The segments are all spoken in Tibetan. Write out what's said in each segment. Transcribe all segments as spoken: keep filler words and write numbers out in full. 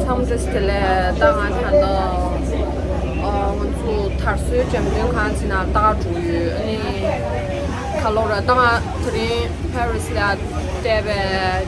ཚང་མ་བཀྲ་ཤིས་བདེ་ལེགས། ད་ང་ད་ལྟ་ཨ་ང་ཚོ་དར་སྲོལ་འགྲེམས་སྟོན་ཁང་ཅིག་ནང་ལྟ་ག་འགྲོ་ཡོད། ཨ་ནི་ག་ལོར་ད་ང་དེ་རིང་ཕ་རི་སི་ལ་བལྟས་པའི་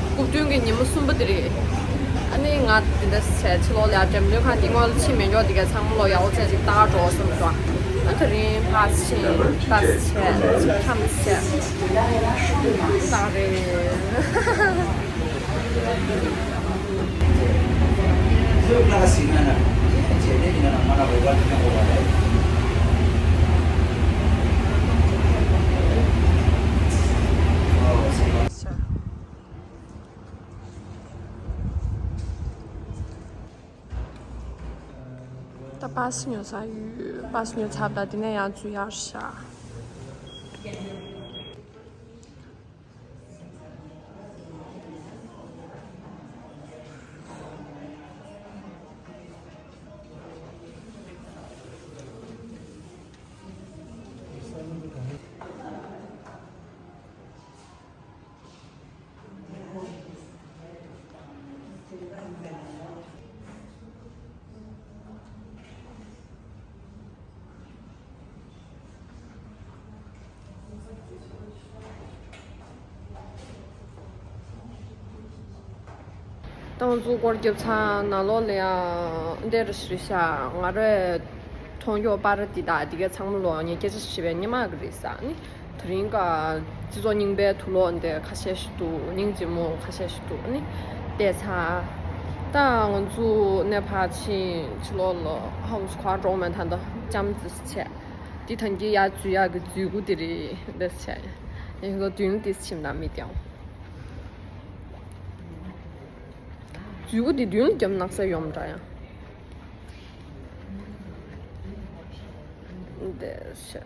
སྐུ་མདུན་གྱི་ཉི་མ་གསུམ་པ་དེ་རེད། ཨ་ནི་ང་དེ་འདྲ་བྱས་ཕྱི་ལོགས་ལ་འགྲེམས་སྟོན་ཁང་འདི་སྔོན་ལ་ཕྱིན་མེད་ཀྱོག་དེ་ག་ཚང་མ་ལོ་ཡག་པོ་བྱས་ཅིག་ལྟ་ག་འགྲོ་བསམ་སོང་། ཨ་དེ་རིང་ཕར་ཕྱིན་ད་བྱས་ཁམས་བྱས་ལྟ་རེད། ད་པ་སི་ཉོ་ས་ཡོད། པ་སི་ཉོ་ཚར་ད་དེ་ནས་ཡང་འཛུལ་ཡག་ཤག་ཏང་འཛུགས་སྐོར་རྒྱབ་ཚར་ནང་ལོགས་ལ་ཡང་འདི་རེད་ཤག་ང་རའི་མཐོང་ཡོད་པར་འདི་དག་འདི་གའི་ཚང་མ་ལོ་ངས་སྐད་ཆ་བཤད་པའི་སྔོན་མ་གི་རེད་ས་ནི། དེ་རིང་ཀ་སྤྱི་ཚོགས་རྙིང་པའི་དུག་ལོག་འདི་ཁ་ཤས་ཤིག་འདུག་སྙིང་རྗེ་མོ་ཁ་ཤས་ཤིག་འདུག་ཨ་ནི་བལྟས་ཚར། ད་ང་ཚོ་ནས་ཕར་ཕྱིན་ཕྱི་ལོགས་ལ་ཧའོ་སི་ག་འགྲོ་མེད་ད་ད་ལྕམ་ཙི་བྱས། འདི་ཐང་གི་ཡ་འཛུལ་ཡག་གི་འཛུལ་སྒོ་དེ་རེད་འདི་བྱས། ཡིན་གོ་མདུན་ལ་ཏིས་ཕྱིན་ན་མི་དེའང་འཛུལ་སྒོ་དེ་མདུན་ལ་རྒྱབ་ནག་ས་ཡོང་འདྲ་ཡང་། འདི་བྱས།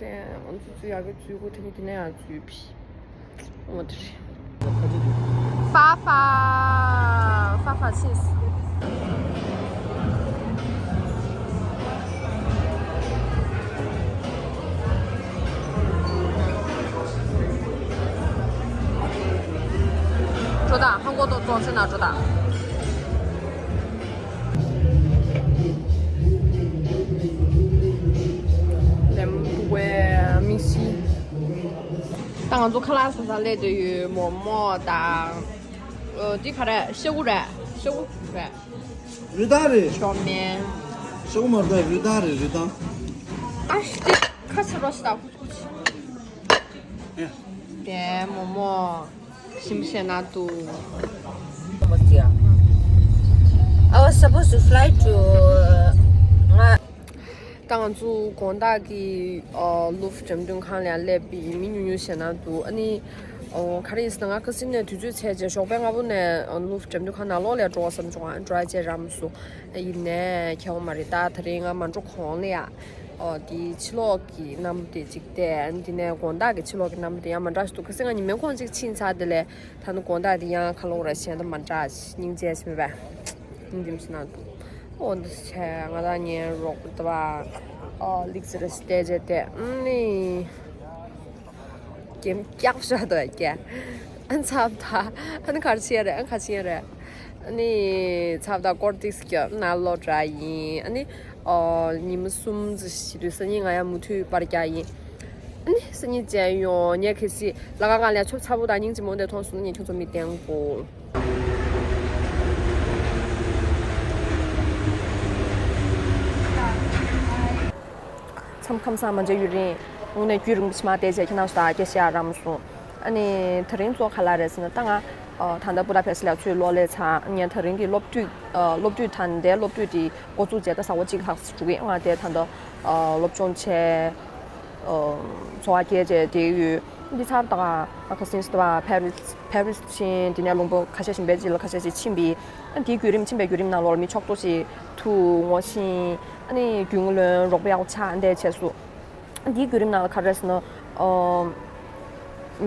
དེ་ང་ཚོ་འཛུལ་ཡག་གི་འཛུལ་སྒོ་དེ་ནི་དེ་ནས་ཡང་འཛུལ་བི། འོ་དེ་རེད། ཧྥ་ཧྥ། ཧྥ་ཧྥ་ཆིས། འགྲོ་དང་ཧང་གོ་ཏོ་ཙོང་ཆེ་ན་འགྲོ་དང་། ལེམ་བུའེ་མི་ཤི། ད་ང་ཚོ་ཁ་ལག་ཟ་ས་སླེབས་བསྡད་ཡོད། མོག་མོག་དང་། ཨོ་འདི་ག་རེ་ཤ་ཁུ་རེད། ཤ་ཁུ་རེད། རུས་ཐང་རེད། ཞོ་མེན། ཤ་ཁུ་མ་རེད། རུས་ཐང་རེད། རུས་ཐང་། ཨ་ཤི་ཁ་ཆེ་རོ་ཤི་ད་ཁུ་ཆུ་ཁུ་ཆུ། དེ་མོག་མོག་ཞིམ་ཤེས་ན་དུ། I was supposed to fly to ང་། ད་ང་ཚོ་དགོང་དག་གི་ལུབ་འགྲེམས་སྟོན་ཁང་ལ་སླེབས་པའི་མི་ཉུང་ཉུང་ཞེ་ན་འདུག་ཨ་ནི་ག་རེ་ཡིན་ཟེར་ན་ང་ཁ་སང་ནས་དུས་ཚོད་ཚད་ཅེས་ཞོགས་པའི་སྔ་པོ་ནས་ལུབ་འགྲེམས་སྟོན་ཁང་ནང་ལོགས་ལ་འགྲོ་བསམ་བྱུང་ཨ་འགྲོ་ཨ་ཅེ་རམ་སོང་། ཡིན་ནས་ཁྱེད་འོ་མ་རེད། ད་དེ་རིང་ང་མ་འགྲོ་གོང་ལ་ཡ། ཨོ་དེའི་ཕྱི་ལོགས་ཀྱི་གནམ་དེ་གཅིག་བལྟས། འདི་ནས་དགོང་དག་གི་ཕྱི་ལོགས་ཀྱི་གནམ་དེ་ཡང་མ་འདྲ་ཞིག་འདུག་ཁ་སང་ང་ཉི་མའི་ཁོང་གཅིག་ཕྱིན་ཚར་དེ་ལས་ད་ནི་དགོང་དག་དེ་ཡང་ཁ་ལོག་ར་གཞན་དུ་མ་འདྲ་སྙིང་རྗེ་ཞིག་མེད་པས་སྙིང་རྗེ་མི་ཞིག་ན་འདུག་ཨོ་འདི་བྱས་ང་དང་ངའི་རོགས་པ་དེ་བ་ཨོ་ལིག་ཙི་ར་ཞིག་བལྟས་རྗེས་བལྟས་ཨ་ནི། གེམ་སྐྱག་ཤ་དོ་ཀྱེ། ཨན་ཚབ་ད་ཨན་གར་ཆེ་རེད། ཨན་གར་ཆེ་རེད། ཨ་ནི་ཚབ་ད་ཀོར་ཏིག་སྐྱོ་ན་ལོ་དྲ་ཡིན། ཨ་ནི་ཨོ་ཉི་མ་གསུམ་ཙི་ཞིག་དུས་སང་ཉིན་ང་ཡང་མུ་མཐུད་པར་རྒྱག་ཡིན། ཨ་ནི་སང་ཉིན་མཇལ་ཡོང་། ངས་གལ་སྲིད་ལ་ཀ་གང་ལ་ཆོབ་ཚ་བོ་དང་སྙིང་རྗེ་མོ་འདི་མཐོང་སོང་ན་ངས་ཁྱོད་ཚོ་མི་བསྟན་དགོས། མཚམས་ཁམས་སངས་མ་མཇལ་ཡུན་རིང་། དངོས་གནས་རྒྱུན་རིང་པོ་ཕྱི་མ་བལྟས་རྗེས་ཁྱེད་རྣམ་ཚོ་དང་སྐད་ཆ་ཡང་རག་མ་སོང་། ཨ་ནི་དེ་རིང་གཙོ་ག་ལ་རེད་ཟེར་ན་ད་ང་ད་ལྟ་པུ་ད་པེ་སི་ལ་ཚུར་ལོག་སླེབས་ཚར། ངས་དེ་རིང་གི་སློབ་དུས་སློབ་དུས་ད་ལྟའི་སློབ་དུས་དེ་འགོ་བཙུགས་རྗེས་ད་ཟླ་བ་གཅིག་ལྷག་ཙམ་འགྲོ་གི་ང་དེ་ད་ལྟ་སློབ་སྦྱོང་བྱས། འཚོ་བ་སྐྱེལ་བྱས་བསྡད་ཡོད། འདི་ཚར་ད་ང་ཁ་སང་ད་ཕ་རི་སི་ཕ་རི་སི་ཕྱིན། དེ་ནས་ལུང་པ་ཁ་ཤས་ཤིག་པེ་ཅིན་ལ་ཁ་ཤས་ཤིག་ཕྱིན་པས། ཨ་དེའི་བརྒྱུད་རིམ་ཕྱིན་པའི་བརྒྱུད་རིམ་ནང་ལོགས་ལ་མི་ཕྱོགས་གཏོགས་ཤིག་ཐུག་ངོ་ཤེས། ཨ་ནི་རྒྱུས་ལོན་རོགས་པ་ཡག་པོ་ཆགས་འདས་བྱས་སོང་། ཨ་དེའི་བརྒྱུད་རིམ་ནང་ལ་ག་རེ་ཟེར་ན། ཨོ།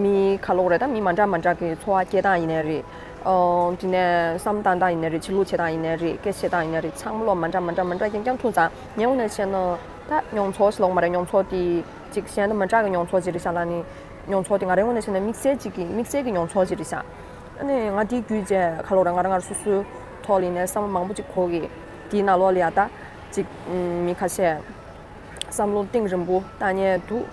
མི་ག་ལོག་རེད། ད་མི་མ་འདྲ་མ་འདྲ་གི་འཚོ་བ་སྐྱེལ་སྟངས་ཡིན་ནའི་རེད། ཨོ་དེ་ནས་བསམ་བཏང་སྟངས་ཡིན་ནའི་རེད། ཕྱི་ལུགས་བྱེད་སྟངས་ཡིན་ནའི་རེད། སྐད་བཤད་སྟངས་ཡིན་ནའི་རེད། ཚང་མ་ལོག་མ་འདྲ་མ་འདྲ་མ་འདྲ་རྐྱང་རྐྱང་ཐུག་ཙང་ངས་དངོས་གནས་བཤད་ན་ད་མྱོང་ཚོར་ཞིག་ལོག་མ་རེད། མྱོང་ཚོར་དེ་ཅིག་གཞན་དང་མ་འདྲ་གི་མྱོང་ཚོར་ཅིག་རེད་ཤག་ལ་ནི་མྱོང་ཚོར་དེ་ང་རའི་དངོས་གནས་བཤད་ན་དམིགས་བསལ་ཅིག་གི་དམིགས་བསལ་གི་མྱོང་ཚོར་ཅིག་རེད་ཤག་ཨ་ནི་ང་དེའི་བརྒྱུད་བྱས་ག་ལོག་རེད། ང་རང་ང་རང་སོ་སོའི་ ཐོག་ལ་ཡིན་ནའི་བསམ་བློ་མང་པོ་ཅིག་འཁོར་གི། དེའི་ནང་ལོགས་ལ་ཡ་ད་ཅིག་ཨུམ་མི་ཁ་ཤས་བསམ་བློ་གཏིང་རིང་པོ་བཏང་མཁན་འདུག་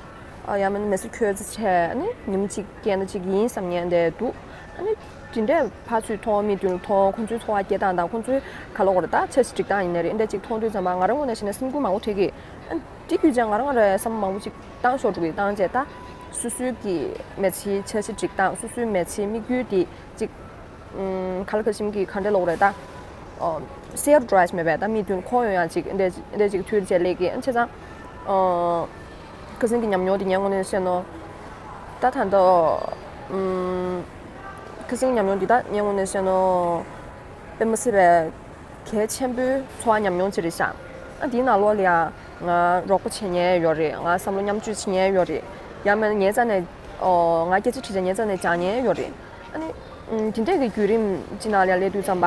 ཨ་ཡང་མིན་མི་ཚེ་འཁྱོལ་ཚེ་བྱས་ནི་ཉིན་མོ་གཅིག་སྐྱེལ་ན་གཅིག་ཡིན་བསམ་མཁན་དེ་འདུག་ཨ་ནི་དེ་འདྲའི་ཕར་ཚུར་མཐོང་། མིག་མདུན་ལ་མཐོང་། ཁོང་ཚོའི་འཚོ་བ་སྐྱེལ་སྟངས་དང་ཁོང་ཚོའི་ག་ལབ་དགོས་རེད། ད་འཆར་གཞི་སྒྲིག་སྟངས་ཡིན་ནའི་རེད། འདི་འདྲ་ཅིག་མཐོང་དུས་ཙམ་པ་ང་རང་ངོས་ནས་བཤད་ན་སེམས་འགུལ་མང་པོ་ཐེབས་ཀྱི། ཨ་དེ་བརྒྱུད་བྱས་ང་རང་ང་རང་བསམ་བློ་མང་པོ་ཅིག་བཏང་ཤོར་འགྲོ་གི། བཏང་བྱས་ད་སོ་སོའི་གི་མི་ཚེའི་འཆར་གཞི་སྒྲིག་སྟངས། སོ་སོའི་མི་ཚེའི་དམིགས་ཡུལ་དེ་ཅིག་ཨུམ་ག་ལ་ག་ཞིམ་གྱི་ག་འདྲ་ལོག་རེད་ད། ཨོ་སེལ་ཕི་ཌི་རའི་ཝི་སི་མེད་པས་ད་མིག་མདུན་ཁོང་ཡོང་ཡང་ཅིག་འདྲ་འདྲ་ཅིག་ཐུལ་བྱས་སླེབས་ཀྱི། ཨ་བྱས་ཙང་ཨོ་ཁ་སང་གི་ཉམས་མྱོང་དེ་ངའི་ངོས་ནས་བཤད་ན། ད་ད་ལྟ་ཨུམ་ཁ་སང་གི་ཉམས་མྱོང་འདི་ད་ངའི་ངོས་ནས་བཤད་ན་དཔེ་མི་སྲིད་པའི་གལ་ཆེན་པོའི་འཚོ་བ་ཉམས་མྱོང་ཅིག་རེད་ཤག་ཨ་དེའི་ནང་ལོགས་ལ་ཡང་ང་རོགས་པ་བྱེད་མཁན་ཡོད་རེད། ང་བསམ་བློ་མཉམ་སྤྱོད་བྱེད་མཁན་ཡོད་རེད། ཡང་མིན་ངའི་རྩ་ནས་ཨོ་ང་སྐད་ཆ་དྲིས་བྱས་ངའི་རྩ་ནས་སྦྱང་མཁན་ཡོད་རེད། ཨ་ནི། ཨུམ་དེ་འདྲས་ཀྱི་བརྒྱུད་རིམ་ཅིག་ནང་ལ་སླེབས་དུས་ཙམ་པ།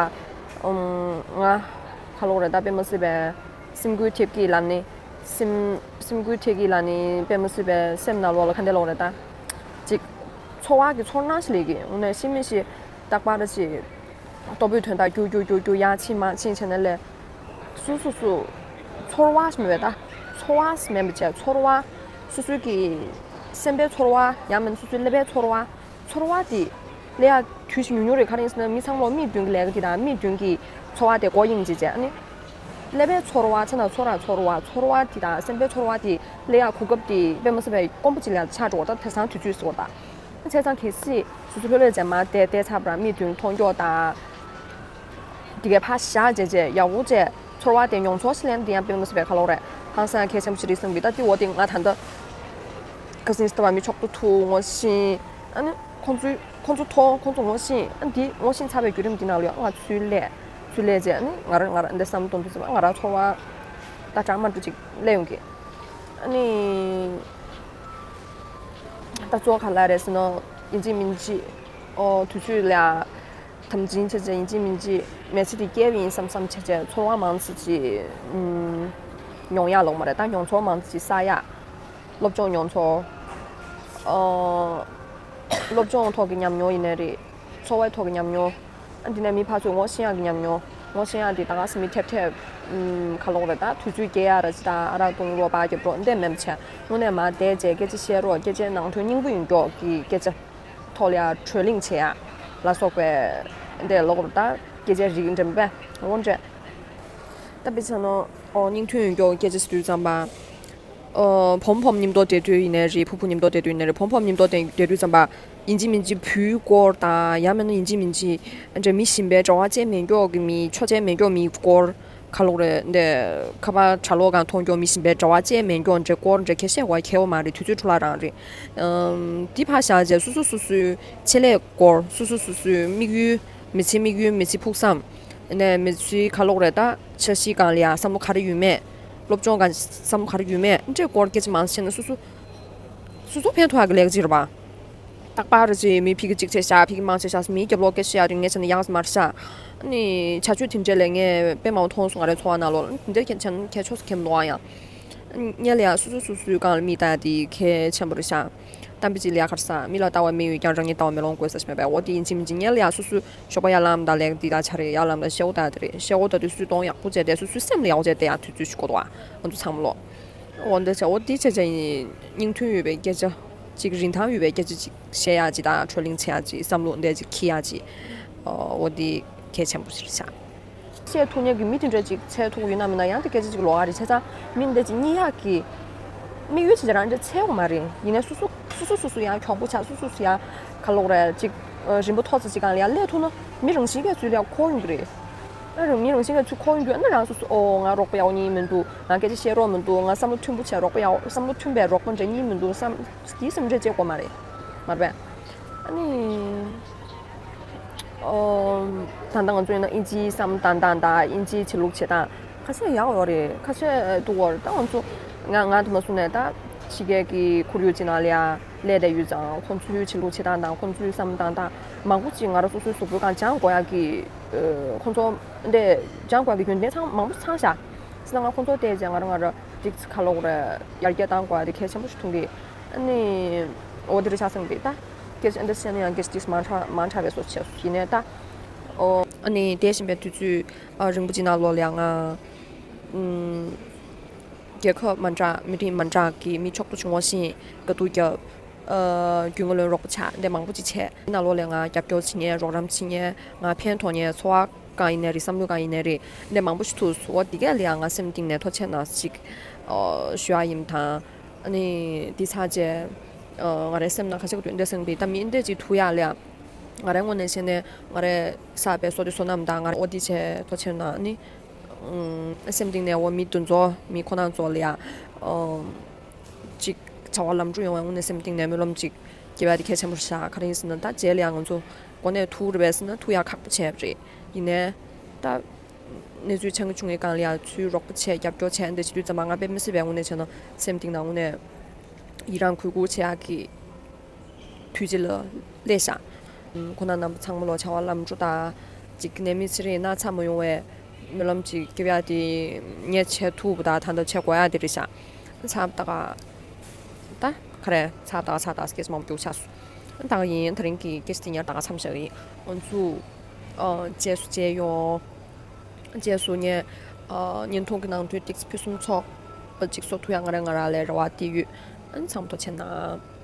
ཨུམ་ང་ཁ་ལོག་རེད་ད། དཔེ་མི་སྲིད་པའི་སེམས་འགུལ་ཐེབས་ཀྱི་ལབ་ནི། སེམས་སེམས་འགུལ་ཐེབས་ཀྱི་ལབ་ནི་དཔེ་མི་སྲིད་པའི་སེམས་ནང་ལོགས་ལ་ག་འདྲས་ལོག་རེད་ད། ཅིག་ཚོར་བ་གི་ཚོར་སྣང་ཞིག་སླེབས་ཀྱི། དངོས་གནས་ཤི་མི་ཤི་རྟག་པར་ཅིག་ལྟོ་ཕོད་དོན་དག་རྒྱུག་རྒྱུག་རྒྱུག་རྒྱུག་ཡར་ཕྱིན་མར་ཕྱིན་བྱས་ནས་ལས། སོ་སོ་སོ་ཚོར་བ་ཞིག་མེད་པས་ད། ཚོར་བ་ཞིག་མེད་པ་བྱས། ཚོར་བ་སོ་སོའི་གི་སེམས་པའི་ཚོར་བ། ཡང་མིན་སོ་སོའི་ཀླད་པའི་ཚོར་བ། ཚོར་བ་དེ་སླེབས་ཡག་དུས་ཤིག་ཉུང་ཉུང་རེད། ག་རེ་ཡིན་ཟེར་ན་མི་ཚང་མ་མིག་མདུན་གྱི་ལས་ཀ་དེ་དང་མིག་མདུན་གྱི་ཚོར་བ་དེ་མགོ་དབྱེ་འབྱེད་བྱས། ཨ་ནི་ཀླད་པའི་ཚོར་བ་ཚེ་ན་ཚོར་ར་ཚོར་བ། ཚོར་བ་དེ་དང་སེམས་པའི་ཚོར་བ་དེ་སླེབས་ཡག་གོ་སྐབས་དེ་དཔེ་མི་སྲིད་པའི་དཀོན་པོ་ཅིག་ལ་ཆགས་འགྲོ་བ། ད་དེང་སང་དུས་ཚོད་ཟེར་བ་ད། བྱས་ཙང་གལ་སྲིད་སོ་སོ་ལྷོད་ལྷོད་བྱས་མར་བསྡད་བསྡད་ཚར་བ་ར་མིག་མདུན་མཐོང་ཀྱོག་དང་། དེ་གའི་ཕར་བཞག་བྱས་བྱས་ཡག་པོ་བྱས་ཚོར་བ་དེ་མྱོང་ཚོར་ཞིག་ལེན། དེ་ཡང་དཔེ་མི་སྲིད་པའི་ཁ་ལོག་རེད། ཧང་སང་གལ་ཆེན་པོ་ཞིག་རེད་བསམ་གི། ད་དེ་འོ་དེ་ང་ད་ལྟ་ཁ་སང་ཨིན་སི་ཊ་བར་མི་ཆོག་ཏུ་ཐུག་ངོ་ཤེས། ཨ་ནི་ཁོང་ཚོའི་ཁོང་ཚོ་མཐོང་། ཁོང་ཚོ་ངོ་ཤེས། ཨ་འདི་ངོ་ཤེས་ཚར་བའི་བརྒྱུད་རིམ་འདི་ནང་ལ་ཡང་ང་ཚུར་སླེབས་ཚུར་སླེབས་བྱས། ཨ་ནི་ང་རང་ང་རང་འདི་བསམ་བློ་གཏོང་དུས་ཙམ་པ་ང་རང་ཚོར་བ་ད་གྲང་མ་འགྲོ་ཅིག་སླེབས་ཡོང་གི། ཨ་ནི་ད་གཙོ་བོ་ག་ལ་རེད་ཟེར་ན་ཡིན་གཅིག་མིན་གཅིག་ཨོ་དུས་ཚོད་ལ་དམ་འཛིན་བྱས་བྱས་ཡིན་གཅིག་མིན་གཅིག་མི་ཚེ་འདི་སྐྱེལ་བ་ཡིན་བསམ་བསམ་བྱས་བྱས་ཚོར་བ་མང་ཙམ་ཅིག་ཨུམ་མྱོང་ཡག་ལོག་མ་རེད། ད་མྱོང་ཚོར་མང་ཙམ་ཅིག་བསགས་ཡག་སློབ་སྦྱོང་མྱོང་ཚོར། ཨོ་སློབ་སྦྱོང་ཐོག་གི་ཉམས་མྱོང་ཡིན་ནའི་རེད། འཚོ་བའི་ཐོག་གི་ཉམས་མྱོང་། ཨ་འདི་ནས་མི་ཕར་ཚུར་ངོ་ཤེས་ཡག་གི་ཉམས་མྱོང་། ངོ་ཤེས་ཡག་འདི་ད་ག་སེ་མི་ཐེབས་ཐེབས་ཨུམ་ག་ལོག་རེད། ད་དུས་ཚོད་སྐྱེལ་ཡག་ར་ཅི་ད་ཨ་རག་བཏུང་རོགས་པ་རྒྱབ་རོགས་འདི་མེད་པ་བྱས་དངོས་གནས་མར་བསྡད་བྱས་སྐད་ཆ་བཤད་རོགས། སྐད་ཆའི་ནང་དོན་སྙིང་པོ་ཡིན་མགྱོགས་ཀྱི་སྐད་ཆ་ཐོག་ལ་ཡ་གྲོས་གླེང་བྱེད་ཡག་ལ་སོགས་པའི་འདི་ལོག་རེད། ད་སྐད་ཆའི་རིགས་འདྲ་མི་འདྲ་འོ་འདྲ། ད་དཔེ་ཆ་ནོ་ཨོ་སྙིང་དོན་ཡོད་མགྱོགས་སྐད་ཆ་ཟེར་དུས་ཙམ་པ། ཨོ་བུ་མོ་བུ་མོ་མཉམ་དུ་བསྡད་དུས་ཡིན་ནའི་རེད། བུ་བུ་མཉམ་དུ་བསྡད་དུས་ཡིན་ནའི་རེད། བུ་མོ་བུ་མོ་མཉམ་དུ་བསྡད་བསྡད་དུས་ཙམ་པ། ཡིན་གཅིག་མིན་གཅིག་བུའི་སྐོར་དང་ཡང་མིན་ན་ཡིན་གཅིག་མིན་གཅིག་འདྲ་མི་གཞན་པའི་འབྲེལ་བ་བཅད་མེད་མགྱོགས་ཀྱི་མི་ཆོས་བཅད་མེད་མགྱོགས་མིའི་སྐོར་ག་ལོག་རེད། འདི་ཁ་པར་དྲ་ལོག་གང་མཐོང་མགྱོགས་མི་གཞན་པའི་འབྲེལ་བ་བཅད་མེད་མགྱོགས་འདྲའི་སྐོར་འདྲ་ཁྱེད་བཤད་དགོས་ཁྱད་པར་མ་རེད། དུས་ཚོད་འཕྲོ་བརླག་རང་རེད། ཨམ་འདི་ཕར་བཞག་རྗེས་སོ་སོ་སོ་སོའི་ཆེད་ལས་སྐོར། སོ་སོ་སོ་སོའི་དམིགས་ཡུལ། མི་ཚེའི་དམིགས་ཡུལ། མི་ཚེའི་ཕུགས་བསམ། ནས་མི་ཚེའི་ཁ་ལོག་རེད། ད་འཆར་གཞི་སྒང་ལ་ཡ་བསམ་བློ་ག་རེ་ཡོད་མེད། སློབ་སྦྱོང་སྒང་བསམ་བློ་ག་རེ་ཡོད་མེད། འདྲའི་སྐོར་སྐད་ཆ་མང་ཙམ་བཤད་ན་སོ་སོ་སོ་སོ་ཕན་ཐོགས་ཡག་གི་ལས་ཀ་ཅིག་རེད་པ། རྟག་པར་རེ་ཅིག་མི་ཕ་གི་གཅིག་བྱས་ཤག་ཕ་གི་མང་ཆེ་ཤག་མིའི་རྒྱབ་ལོགས་སྐད་ཆ་བཤད་ཡག་དེ་ངས་བྱས་ན་ཡག་མ་རེད་ཤག་ཨ་ནི་བྱ་སྤྱོད་དེ་འདྲས་ལས་ངས་དཔེ་མང་པོ་མཐོང་སོང་། ང་རའི་འཚོ་བ་ནང་ལོགས་ལ་དེ་འདྲས་ཁྱད་ཁྱད་ཁྱད་ཆོས་སུ་ཁེམ་ནོ་ཨ་ཡང་། སྔོན་ལ་ཡ་སོ་སོ་སོ་སོའི་སྒང་ལ་མིག་བལྟ་ཡག་དེ་གལ་ཆེན་པོ་རེད་ཤག་གཏམ་དཔེ་ཅིག་ལ་ཡ་ག་རེ་ཟེར། མི་ལ་ལྟ་བ་མི་ཡོད་ཀྱང་རང་ཉིད་ལྟ་བ་མེ་ལོང་དགོས་ཟེར་ཞིག་མེད་པས། འོ་དེ་ཡིན་གཅིག་མིན་གཅིག་སྔོན་ལ་ཡ་སོ་སོའི་ཞོགས་པ་ཡར་ལངས་དང་ལས་ཀ་འདི་དག་བྱ་རེད། ཡར་ལངས་དང་ཤེལ་སྒོ་བལྟ་དེ་རེད། ཤེལ་སྒོ་བལྟ་དུས་སོ་སོའི་གདོང་ཡག་པོ་བྱས་ཏེ་སོ་སོའི་སེམས་ལ་ཡག་པོ་བྱས་ཏེ་ཡ་དུས་ཚོད་ཞིག་དགོས་འདུག་ཨ། ང་ཚོ་ཚང་མ་ལོ། འོ་འདི་བྱས། འོ་འདི་བྱས་བྱས་ཡིན་སྙིང་དོན་ཡོད་པའི་སྐད་ཆ་ཅིག་རིན་ཐང་ཡོད་པའི་སྐད་ཆ་ཅིག་བཤད་ཡག་ཅིག་དང་གྲོས་གླེང་བྱེད་ཡག་ཅིག་བསམ་བློ་འདི་ཅིག་འཁྱེར་ཡག་ཅིག་འོ་འདི་གལ་ཆེན་པོ་ཞིག་རེད་ཤག་བཤད་ཐུབ་མཁན་གྱི་མི་དེ་འདྲ་ཅིག་འཚོལ་ཐུབ་ཀྱི་ཡོད་ན་མིན་ན་ཡང་དེ་སྐད་ཆ་ཅིག་ལོགས་ཀ་རེད། བྱས་ཙང་མི་འདི་ཅིག་རྙེད་ཡག་གི་དམིགས་ཡུལ་ཅིག་རང་འདྲ་འཚོལ་དགོས་མ་རེད། ཡིན་ནའི་སོ་སོ་སོ་སོ་སོ་སོ་ཡང་གྱོང་པོ་ཆགས། སོ་སོ་སོ་ཡང་ག་ལོག་རེད་ཅིག་རིམ་པ་མཐོ་ཙམ་ཅིག་སྒང་ལ་ཡང་སླེབས་ཐུབ་ན་མི་རང་བཞིན་གྱིས་ཚུར་ལ་འཁོར་ཡོང་གི་རེད། ཨ་རང་མི་རང་བཞིན་གྱིས་ཚུར་འཁོར་ཡོང་དུས་ཨ་ནི་རང་སོ་སོ་ཨོ་ང་རོགས་པ་ཡག་པོ་རྙེད་མི་འདུག་ང་སྐད་ཆ་བཤད་རོགས་མི་འདུག་ང་བསམ་བློ་མཐུན་པོ་བྱས་རོགས་པ་ཡག་བསམ་བློ་མཐུན་པའི་རོགས་པ་འདྲ་རྙེད་མི་འདུག་བསམ་དེའི་སེམས་ཁྲལ་བྱེད་དགོས་མ་རེད། མ་རེད་པས། ཨ་ནི། ཨོ། ད་ལྟ་ང་ཚོ་ཡིན་ན་ཨིན་ཇིའི་བསམ་བཏང་སྟངས་དང་ཨིན་ཇིའི་བྱེད་ལུགས་བྱེད་སྟངས་ཁ་ཤས་ཡག་ཡོད་རེད། ཁ་ཤས་སྡུག་ཡོད་རེད། ད་ང་ཚོ་ང་ང་དུ་མ་སོང་ནས་ད་ཕྱི་རྒྱལ་གྱི་ཁོར་ཡུག་ཅིག་ནང་ལ་ཡ་སླེབས་བསྡད་ཡོད་ཙང་ཁོང་ཚོའི་བྱེད་ལུགས་བྱེད་སྟངས་དང་ཁོང་ཚོའི་བསམ་བཏང་སྟངས་མང་པོ་ཅིག་ང་རང་སོ་སོའི་གཟུགས་པོའི་སྒང་སྦྱང་དགོས་ཡག་གི་ཁོང་ཚོ་འདས་སྦྱང་དགོས་ཡག་གི་རྒྱུ་མཚན་ཚང་མང་པོ་ཚང་ཤག་ཟེར་ན་ང་ཁོང་ཚོ་བལྟས་རྗེས་ང་རང་ང་རང་ཏིག་ཙི་ཁ་ལོག་རེད། ཡར་རྒྱས་བཏང་དགོས་ཡག་དེ་གལ་ཆེན་པོ་ཞིག་མཐོང་གི། ཨ་ནི། འོ་དེ་རེད་ཤག་བསམ་གི་ད། སྐད་ཆ་འདི་བཤད་ན་ཡང་སྐད་ཆ་ཏིག་ཙམ་མང་དྲགས་མང་དྲགས་པའི་བཟོ་བྱས་ཡིན་ནའི་ད། ཨོ། ཨ་ནི་འདས་ཟིན་པའི་དུས་ཚོད་ཨ་རིང་པོ་ཅིག་ནང་ལོགས་ལ་ཡང་ང་ཨུམ། རྒྱལ་ཁབ་མ་འདྲ་མི་རིགས་མ་འདྲ་གི་མི་ཕྱོགས་བཅུ་ཕྱོགས་བཞི་དཀའ་སྡུག་བརྒྱབ། ཨ་རྒྱུས་མངའ་ལོན་རོགས་པ་ཆགས་འདི་མང་པོ་ཅིག་བྱས། ནང་ལོགས་ལ་ང་རྒྱབ་སྐྱོར་བྱེད་མཁན་རོགས་རམ་བྱེད་མཁན་ང་ཕན་ཐོགས་མཁན་ཚོར་བ་གང་ཡིན་ནའི་རེད། བསམ་བློ་གང་ཡིན་ནའི་རེད། འདི་མང་པོ་ཞིག་ཐུག་སོང་། འོ་འདི་གས་ལ་ཡང་ང་སེམས་གཏིང་ནས་ཐུགས་རྗེ་ཆེ་གནང་ཞིག་ཨ་ཞུ་ཡ་ཡིན་དང་། ཨ་ནི་འདི་ཚར་རྗེས་ཨ་ང་རའི་སེམས་ནང་ཁ་ཤས་ཀྱི་དོན་དེ་སེམས་པའི་ད་མི་འདི་ཅིག་ཐུག་ཡ་ལ་ཡ། ང་རའི་ངོས་ནས་བཤད་ན་ང་རའི་བསགས་པའི་བསོད་བདེ་བསོད་ནམས་དང་ང་རའི་ཨོ་དེ་བྱས་ཐོ་ཆེན་ན་ནི་ཨུམ་སེམས་གཏིང་ནས་འོ་མི་དེ་ཚོ་མི་ཁོ་ན་ཚོ་ལ་ཡ་ཨུམ་ཅིག་བྱ་བ་ལམ་འགྲོ་ཡོང་བའི་ངོས་ནས་སེམས་གཏིང་ནས་སྨོན་ལམ་ཅིག་རྒྱབ་ཡ་དེ་གལ་ཆེན་པོ་རེད་ཤག་ག་རེ་ཡིན་ཟེར་ན་ད་རྗེས་ལ་ཡ་ང་ཚོ་འགོ་ནས་ཐུག་རེད་པས་ཟེར་ན་ཐུག་ཡ་ཁག་པོ་བྱས་པ་རེད། ཡིན་ནའི་ད་གནས་ཚུལ་ཆེན་པོ་བྱུང་བའི་སྒང་ལ་ཡ་ཚུར་རོགས་པ་བྱས་རྒྱབ་སྐྱོར་བྱས་འདི་བྱེད་དུས་ཙམ་པ་ང་དཔེ་མི་སྲིད་པའི་ངོས་ནས་བྱས་ན་སེམས་གཏིང་ནས་དངོས་གནས་ཡི་རང་གུས་བཀུར་བྱེད་ཡག་གི་དུས་ཚོད་ལ་སླེབས་ཤག་ཁོང་རྣམ་པ་ཚང་མ་ལ་བྱ་བ་ལམ་འགྲོ་དང་། ཅིག་ནད་མེད་ཚེ་རིང་ན་ཚ་མ་ཡོང་བའི་སྨོན་ལམ་ཅིག་རྒྱབ་ཡ་དེ་ངས་བྱེད་ཐུབ་པ་དང་ད་ལྟ་བྱེད་དགོས་ཡ་དེ་རེད་ཤག་ཚ་ད་ག་ད་ག་རེ་ཚ་ད་ག་ཚ་ད་ག་སྐད་ཆ་མང་པོ་རྒྱུགས་ཆགས་སོང་། ད་ག་ཡིན་ད་རིང་གི་སྐད་ཆ་དེ་ཉར་ད་ག་མཚམས་བཞག་ཡིན། ང་ཚོ་ཨ་རྗེས་སུ་མཇལ་ཡོང་། རྗེས་སུ་ངས་ཨ་བརྙན་ཐུང་གི་ནང་དུ་ཏིག་ཙམ་ཕུན་སུམ་ཚོགས་པ་ཅིག་བཟོ་ཐུབ་ཡ་ང་རང་ང་རང་ལ་རེ་བ་དེ་ཡོད། ཨ་ནི་ཚང་མ་ཐུགས་རྗེ་ཆེ་གནང་།